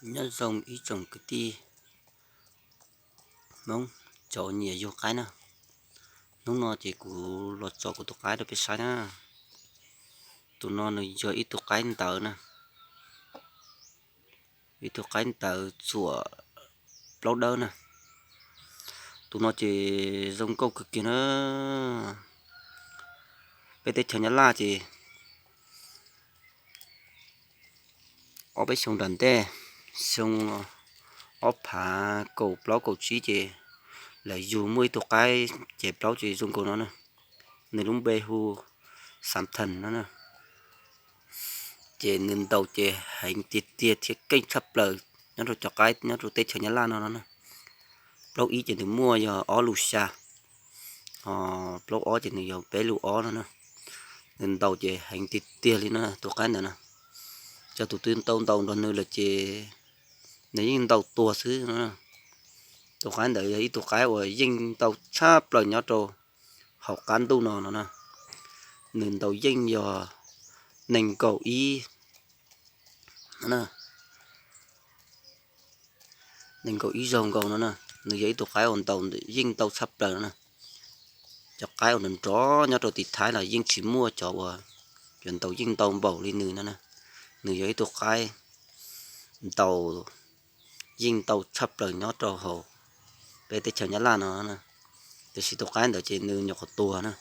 Nyob zoo ib tsoom kwv tij Hmoob cov nyiam yug qaib na. Hnub no ces kuv los tso kuv tus qaib rau peb saib na. Tus no nws yog ib tug qaib ntawv na, ib tug qaib ntawv txuam plaub dawb na. Tus no ces zoo nkauj kawg kiag na. Peb teb chaws Nyab Laj ces ob peb xyoo nram ntej, xyoo ob phav kaum plaub kaum tsib ces lawv yug muaj ib tug qaib ces plaub ces zoo nkaus no na. Nws lub npe hu Xav Thas no na. Ces nws ntaus ces heev tiag tiag thiab keej tshaj plaws nyob rau cov qaib nyob rau teb chaws Nyab Laj no no na. Plaub ib ces nws muaj yog ob lus xya, ho plaub ob ces nws yog peb lus ob no na. Nws ntaus ces heev tiag tiag li no tus qaib ntawd na. Cov tus twg tau ntaus nrog nws lawm ces nws yeej ntaus tuag xwb no. Tus qaib ntawd yog ib tug qaib uas yeej ntau tshaj plaws nyob rau hauv qab ntuj no no na. Nws ntaus yeej yog nees nkaum ib, nees nkaum ib zaug nkaus no na. Nws yog ib tug qaib uas ntaus yeej ntau tshaj plaws no na. Cov qaib uas nrov nrov nyob rau tim Thaib los yeej tsis muaj cov uas cov ntaus yeej ntau npaum li nws no na. Nws yog ib tug qaib ntaus yeej ntau tshaj plaws nyob rau hauv peb teb chaws Nyab Laj no. Tiam sis tus qaib ntawd ces nws nyuam qhuav tuag na.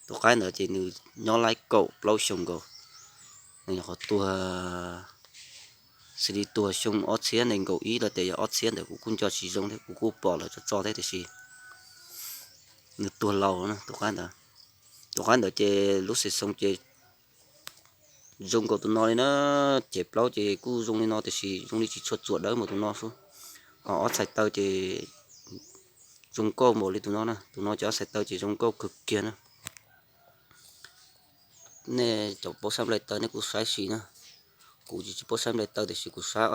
Tus qaib ntawd ces nws nyob laib kaum plaub xyoo nkaus. Nws nyuam qhuav tuag, xws li tuag xyoo ob txhiab nees nkaum ib los tias yog ob txhiab ntawd kuv kuj nco tsis zoo thiab, kuv kuj pom lawv tso tso thiab tiam sis nws tuag laus na tus qaib ntawd. Tus qaib ntawd ces lub xim xoo ces zoo nkaus tus no li na. Ces plaub ces kuj zoo li no tiam sis zoo li tsis tshua txuam dawb npaum tus no xwb. Ho ob txhais taw ces zoo nkauj npaum li tus no na. Tus no ces ob txhais taw ces zoo nkauj kawg kiag na. Nej cov paub saib nplai taw nej kuj saib sim na. Kuv tsis tsis paub saib nplai taw tiam sis kuv saib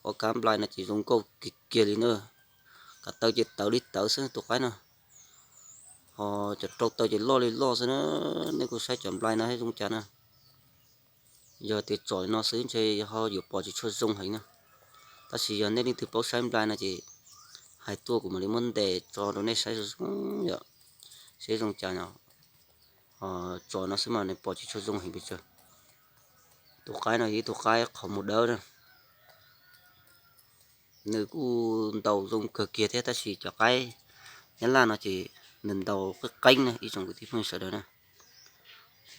ob kab nplai no ces zoo nkauj kiag kiag li na. Kav taw ces tawv li tawv xwb tus qaib no. Ho cov rau taw ces loj li loj xwb na. Nej kuj saib cov nplai no thiab zoo cas na. Yog tias tsom li no xwb ntshe ho yuav pom tsis tshua zoo heev na. Tab sis yog nej leej twg paub saib nplai no ces hais tuaj kuv mam li muab ntes tso rau nej saib zoo zoo yom, seb zoo cas no. Ho tsom no xwb mas nws pom tsis tshua zoo heev pes tsawg. Tus qaib no yog ib tug qaib qhov muag dawb na. Nws kuj ntaus zoo kawg kiag thiab tab sis cov qaib Nyab Laj no ces nws ntaus qeeb qeeb na ib tsoom kwv tij phooj ywg sawv daws na.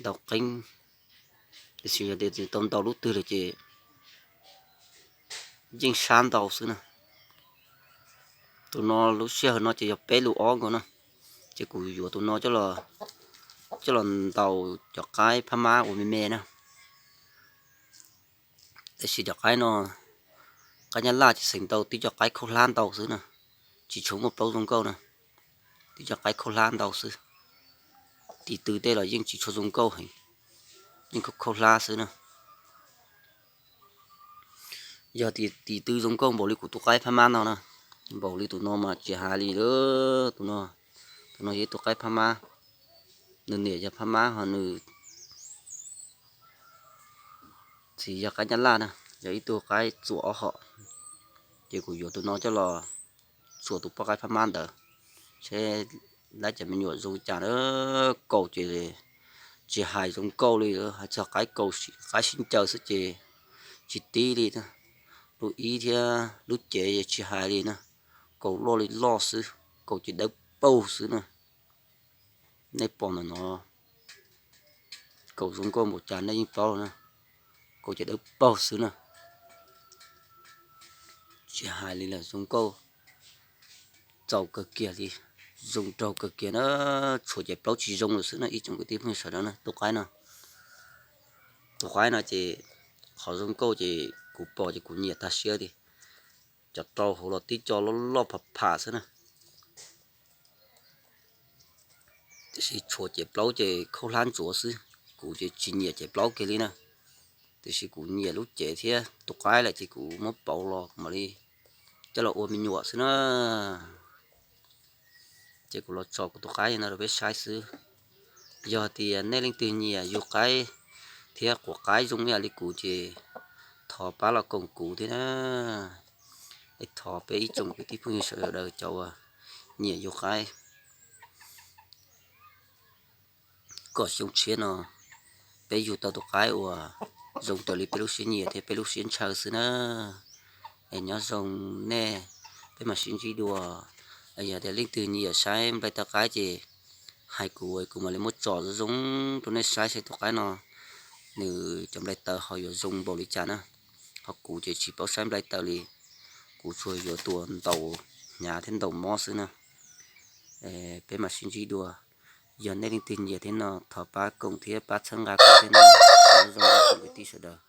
Ntaus qeeb, tiam sis yog tias tau ntaus lub twg lawm ces yeej sab ntau xwb na. Tus no lub sij hawm no ces yog peb lus ob nkaus na, ces kuv yuav tus no coj los ntaus cov qaib phab mab uas me me na. Tab sis cov qaib no, qaib Nyab Laj ces xeem ntau tib co qaib khaub hlab ntau xwb na, tsis tshua muaj plaub zoo nkauj na, tib co qaib khaub hlab ntau xwb. Tis tw tej los yeej tsis tshua zoo nkauj heev, yeej khaub khaub hlab xwb na. Yog tis tw zoo nkauj npaum li kuv tus qaib phab mab no na, npaum li tus no mas tsis hais li lawm. Tus no, tus no yog ib tug qaib phab mab, nws niam yog phab mab ho nws txiv yog qaib Nyab Laj na, yog ib tug qaib txuam ob hom. Ces kuv yuav tus no coj los txuam tus poj qaib phab mab ntawd, seb lawv cov me nyuam zoo cas na. Kaus ces tsis hais zoo nkauj li, hais txog qaib kaus, qaib sib ncaws xwb ces tsis tib li. Lub ib thiab lub cev tsis hais li na, kaus loj li loj xwb, kaus ces dawb paug xwb na. Nej pom ntawm no, kaus zoo nkauj npaum cas nej yeej paub na, kaus ces dawb paug xwb na. Tsis hais li lawm, zoo nkauj txaus kawg kiag li, zoo nraug kawg kiag na. Tshuav ces plaub tsis zoo lawm xwb na ib tsoom kwv tij phooj ywg sawv daws na. Tus qaib no, tus qaib no ces qhov zoo nkauj ces kuv pom ces kuv nyiam tag siab li. Cov rau hauv los tib co loj loj pham pham xwb na. Tiam sis tshuav ces plaub ces khaub hlab ntsuav xwb, kuv ces tsis nyiam ces plaub kiag li na. Tiam sis kuv nyiam lub cev thiab tus qaib lawm ces kuv muab pauv los kuv mam li coj los ua me nyuam xwb na. Ces kuv los tso kuv tus qaib no rau peb saib xwb. Yog tias nej leej twg nyiam yug qaib thiab quav qaib zoo ib yam li kuv ces thov pab los koom kuv thiab na. Es thov peb ib tsoom kwv tij phooj ywg sawv daws cov uas nyiam yug qaib kom xyoo tshiab no peb yug tau tus qaib uas zoo raws li peb lub siab nyiam thiab peb lub siab ntshaw xwb na. Es nyob zoo nej, peb mam sib ntsib dua. Yog tias leej twg nyiam saib nplai taw qaib ces hais kuv, kuv mam li muab tsom zoo zoo rau nej saib saib tus qaib no nws cov nplai taw ho yuav zoo npaum li cas na. Ho kuv ces tsis paub saib nplai taw li, kuv tsuas yuav tua ntaus hnyav thiab ntaus mob xwb na. Peb mam sib ntsib dua. Yog nej leej twg nyiam thiab no thov pab koom thiab pab txhawb nqa kuv thiab na. Nyob zoo ib tsoom kwv tij sawv daws.